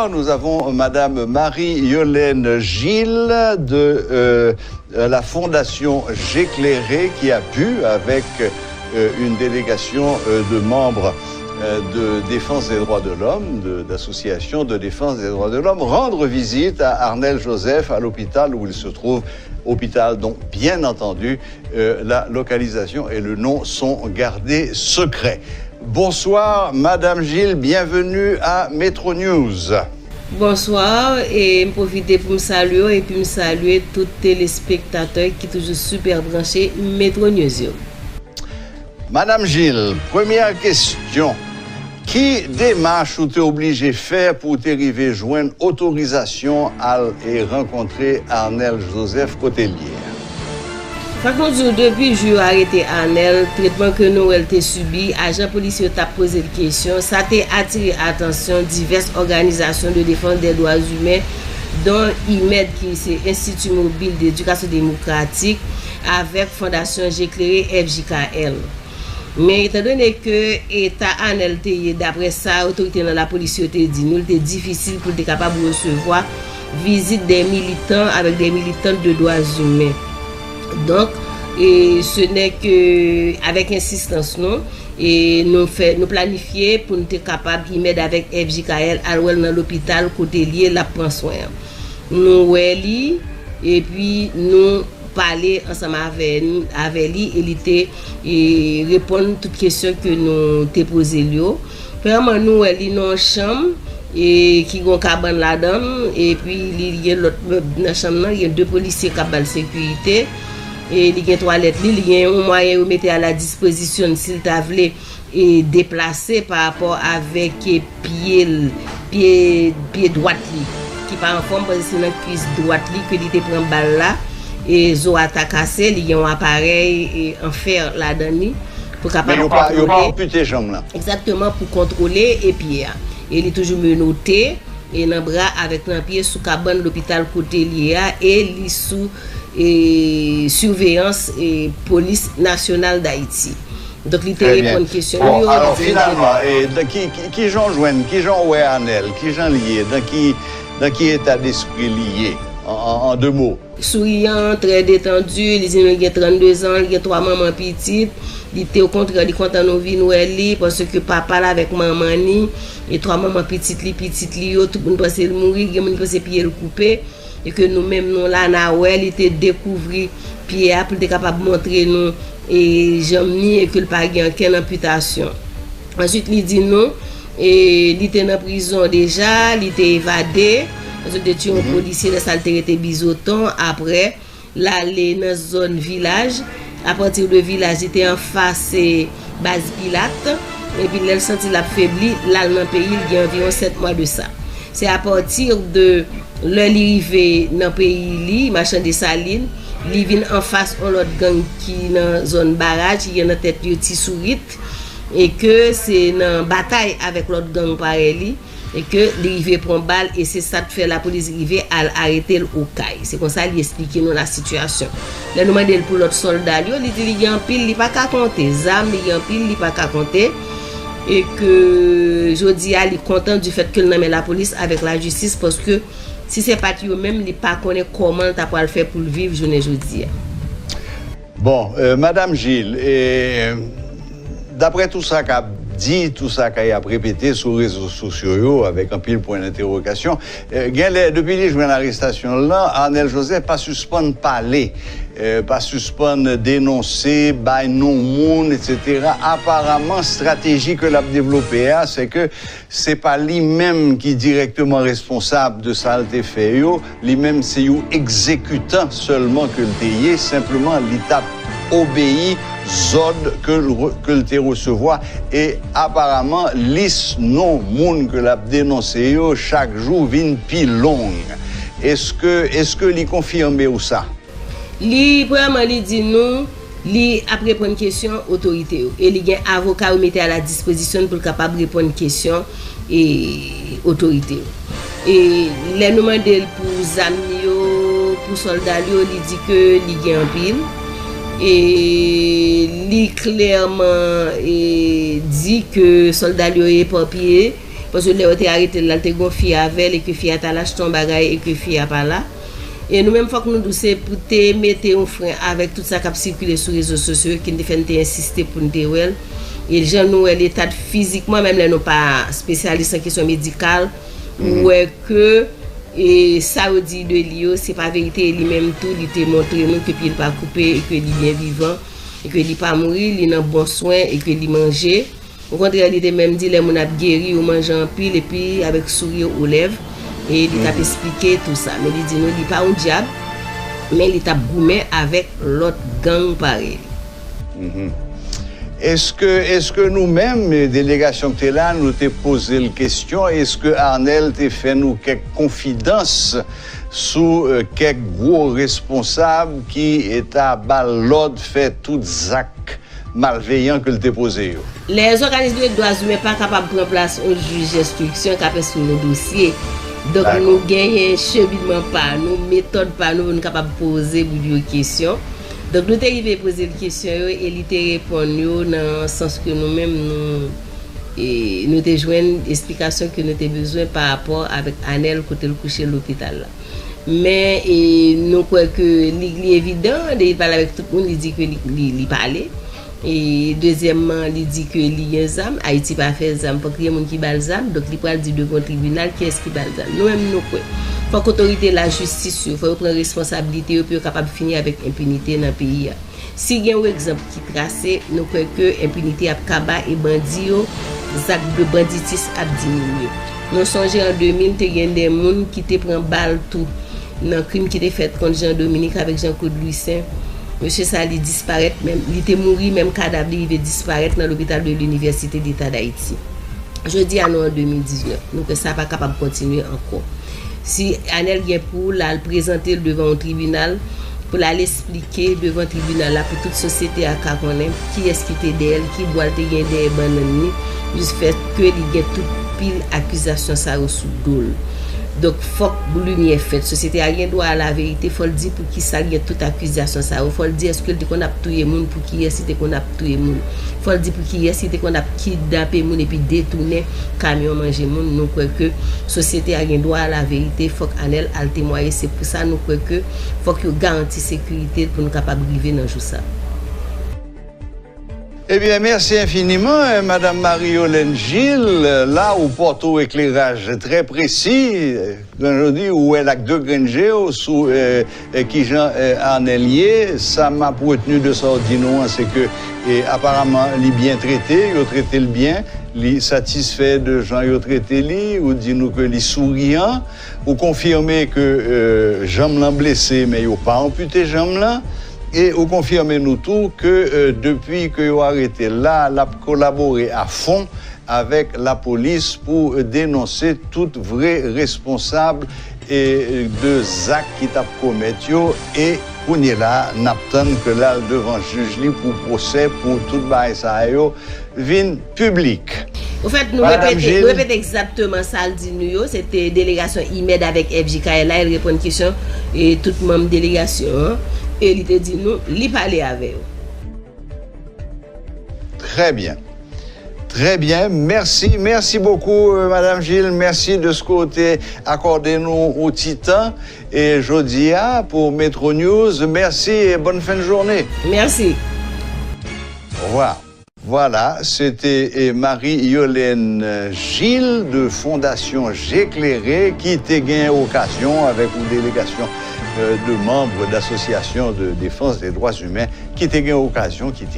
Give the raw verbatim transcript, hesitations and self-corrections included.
Nous avons Madame Marie-Yolène Gilles de euh, la Fondation J'éclairé qui a pu, avec euh, une délégation euh, de membres euh, de défense des droits de l'homme, de- d'associations de défense des droits de l'homme, rendre visite à Arnel Joseph à l'hôpital où il se trouve, hôpital dont bien entendu euh, la localisation et le nom sont gardés secrets. Bonsoir, Madame Gilles, bienvenue à Metro News. Bonswa, e m pwofite pou m salye w epi m salye tout telespektatè ki toujou super branche Metro News yo. Madame Gilles, premyè kesyon. Ki demach ou te oblije fè pou w te rive jwenn otorizasyon al e rankontre Arnel Joseph kote l ye a? Fòk nou di w, depi jou yo arete Arnel, tretman ke nou wè l te sibi, ajan polisye yo t ap poze l kesyon, sa te atire atansyon divès òganizasyon de defans dè dwa imen, don IMED, ki se Enstiti Mobil de Edikasyon Demokratik, avèk Fondasyon J'éclairé, F J K L. Men etandone ke eta Arnel te ye, daprè sa otorite nan lapolis yo te di nou, li te difisil pou l te kapab resevwa vizit de militan avèk de militant de dwa imen. Donk, e, se nè ke avèk ensistans nou, e nou fè, nou planifye pou nou te kapab IMED avèk F J K L al wè l nan lopital kote l ye, l ap pran swen an. Nou wè li, epi nou pale ansanm avè, avè li, e li te e, reponn tout kesyon ke nou te poze l yo. Premyèman, nou wè li nan yon chanm, e, ki gon kabann ladan l, epi li gen lòt mèb nan chanm nan, gen de polisye k ap ba l sekirite, e li gen twalèt li, li gen yon mwayen yo mete a la dispozisyon l si l ta vle e deplase pa rapò avèk e pye l, pye, pye dwat li ki pa anfòm, paske se nan kwis dwat li ke li te pran bal la, e zo a ta kase, li gen yon aparèy e an fè ladan li pou kapab Men yo pa, yo pa konprann anpite janm lan. Egzakteman, pou kontwole e pye a. E li toujou menote e nan bra avèk nan pye sou kabann lopital kote l ye a, e li sou e siveyans e polis nasyonal Dayiti. Donk li te Trè byen. Reponn kesyon Bon, yo, alò li te finalman, e, de, ki, ki, ki jan w jwenn, ki jan w wè Anèl, ki jan li ye, nan ki, nan ki eta despri li ye, an, an, an de mo? Souriyan, trè detandi, li di nou li gen trannde zan, li gen twa manman pitit, li te okontrè, li kontan nou vin wè li, paske papa l avèk manman ni, e twa manman pitit li, pitit li yo, tout moun panse l mouri, gen moun ki panse pye l koupe, e ke nou menm nou la, n a wè, li te dekouvri pye a pou l te kapab montre nou, e, janm ni, e ke l pa gen ankenn anpitasyon. Answit, li di nou, e, li te nan prizon deja, li te evade, paske l te tiye yon Mhm. polisye lè sa l te rete Bizoton, apre, l ale nan zòn Vilaj, apati de Vilaj, li te anfas, e, baz Pilat, epi lè l santi l ap febli, l al nan peyi l, gen anviwon sèt mwa de sa. Se apati de lè li rive nan peyi li, Machan Desalin, li vin anfas yon lòt gang ki nan zòn Baraj, ki gen nan tèt yo Ti Sourit, e ke se nan batay avèk lòt gang parèy li, e ke li rive pran bal, e se sa k fè lapolis rive al arete l Okay. Se konsa li esplike nou lasitiyasyon. Lè nou mande l pou lòt sòlda l yo, li di li gen anpil, li pa ka konte. Zam, li gen anpil, li pa ka konte. E ke jodi a, li kontan di fèt ke l nan men lapolis avèk lajistis, paske si se pa t yo menm, li pa konnen kòman l ta pral fè pou l viv jounen jodi a. Bon, euh, Madam Gilles, e, daprè tou sa k ap di, tou sa k ap repete sou rezo sosyo yo, avèk anpil pwen dentèwogasyon, e, genlè, depi li jwenn arestasyon l lan, Arnel Joseph pa sispann pale, e, pa sispann denonse, bay non moun, etsetera. Aparaman, estrateji ke l ap devlope a, se ke se pa li menm ki dirèkteman responsab de sa l te fè yo, li menm se yon egzekitan sèlman ke l te ye, senpleman li t ap obeyi zòd ke l re-, ke l te resevwa, e aparaman lis non moun ke l ap denonse yo chak jou vin pi long. Èske, èske li konfime w sa? Li, premyèman, li di nou, li ap reponn kesyon otorite yo. E li gen avoka yo mete a la dispozisyon l pou l kapab reponn kesyon, e, otorite yo. E lè nou mande l pou zam li yo, pou sòlda l yo, li di ke li gen anpil. E li klèman, e, di ke sòlda l yo epapiye, Paske lè yo te arete l la, l te gon fi avè l, e ke fi a t al achte yon bagay, e ke fi a pa la. E nou menm, fòk nou di w, se pou te mete yon fren avèk tout sa k ap sikile sou rezo sosyo yo, ki te fè n te ensiste pou n te wè l. E jan nou wè l, eta fizikman, menm lè nou pa espesyalis nan kesyon medikal, ou wè ke, e sa yo di de li yo, se pa verite, e li menm tou, li te montre nou ke pye l pa koupe, e ke li byen vivan, e ke li pa mouri, li nan bon swen, e ke li manje. Okontrè, li te menm di lè moun ap geri, yo manje anpil, epi avèk souri o lèv, e li t ap esplike tou sa. Men li di nou, li pa yon dyab, men li t ap goumen avèk lòt gang parèy li. Èske, èske nou menm, delegasyon ki te la, nou te poze l kesyon? Èske Arnel te fè nou kèk konfidans sou, eh, kèk gwo responsab ki, eh, ta ba l lòd fè tout zak malveyan ke l te poze yo? Lèzòganis de dwa imen pa kapab pran plas yon jij enstriksyon k ap enstwi yon dosye. Donk, nou genyen cheminman pa nou, metòd pa nou pou nou kapab poze moun yo kesyon. Donk, nou te rive poze l kesyon yo e li te reponn yo nan sans ke nou menm nou, e, nou te jwenn esplikasyon ke nou te bezwen pa rapò avèk Anèl kote l kouche lopital la. Men, e, nou kwè ke li, li evidan, depi l pale avèk tout moun, li di ke li, li, li pale. E, dezyèmman, li di ke li gen zam. Ayiti pa fè zam, fòk li gen moun ki ba l zam. Donk, li pral di devan tribinal kiyès ki ba l zam. Nou menm, nou kwè. Fòk otorite lajistis yo, fòk yo pran responsablite yo pou yo kapab fini avèk enpinite nan peyi a. Si gen yon egzanp ki trase, nou kwè ke enpinite ap kaba e bandi yo, zak de banditis ap diminye. Nou sonje an de mil, te gen de moun ki te pran bal tou nan krim ki te fèt kont Jean Dominique avèk Jean Claude Louissaint. Mesye sa, li disparèt, menm, li te mouri, menm kadav li rive disparèt nan lopital de l'Université d'État d'Haïti. Jodi a, nou an de mil diznèf. Nou kwè sa pa kapab kontinye ankò. Si Anèl gen pou l al prezante l devan yon tribinal, pou l al esplike devan tribinal la, pou tout sosyete a ka konnen kiyès ki te dèyè l, ki bwa l te gen dèyè bannann li, jis fèt ke li gen tout pil akizasyon sa yo sou do l. Donk, fòk limyè fèt. Sosyete a gen dwa a laverite, fò l di pou ki sa l gen tout akizasyon sa yo. Fò l di èske l te konn ap touye moun, pou kiyès li te konn ap touye moun. Fò l di pou kiyès li te konn ap kidnape moun epi detounen kamyon manje moun. Nou kwè ke sosyete a gen dwa a laverite, fòk Anèl al temwaye. Se pou sa nou kwè ke fòk yo garanti sekirite l pou nou kapab rive nan jou sa. Ebyen, mèsi enfiniman, eh, Madam Marie Yolène Gilles. La, ou pote yon ekleraj trè presi. Jan yo di, ou wè l ak de grenn je w sou, eh, eh, kijan, eh, Arnel ye. Sa m ap retni de sa w di nou an, se ke, eh, aparaman, li byen trete, yo trete l byen, li satisfè de jan yo trete li, ou di nou ke li souriyan, ou konfime ke, eh, janm lan blese, men yo pa anpite janm lan, e ou konfime nou tou ke, eh, depi ke yo arete l la, l ap kolabore a fon avèk lapolis pou denonse tout vre responsab e de zak ki t ap komèt yo, e kounye la a, n ap tann ke l al devan jij li pou pwosè, pou tout bagay sa yo vin piblik. Ofèt, nou repete, nou repete egzakteman sa l di nou yo. Se te delegasyon IMED avèk F J K L la, e l reponn kesyon e tout manm delegasyon an, e li te di nou li pale avè yo. Très bien. Très bien. Merci, merci beaucoup, euh, Madame Gilles. Merci de ce que vous avez accordé nous au titan. Et jodi a, pour Metro News, merci et bonne fin de journée. Mèsi. Au revoir. Voilà, c'était, eh, Marie Yolène Gilles de Fondation J'éclairé qui te gen occasion avec une délégation, euh, de membres d'Association de Défense des Droits Humains ki te gen okazyon, ki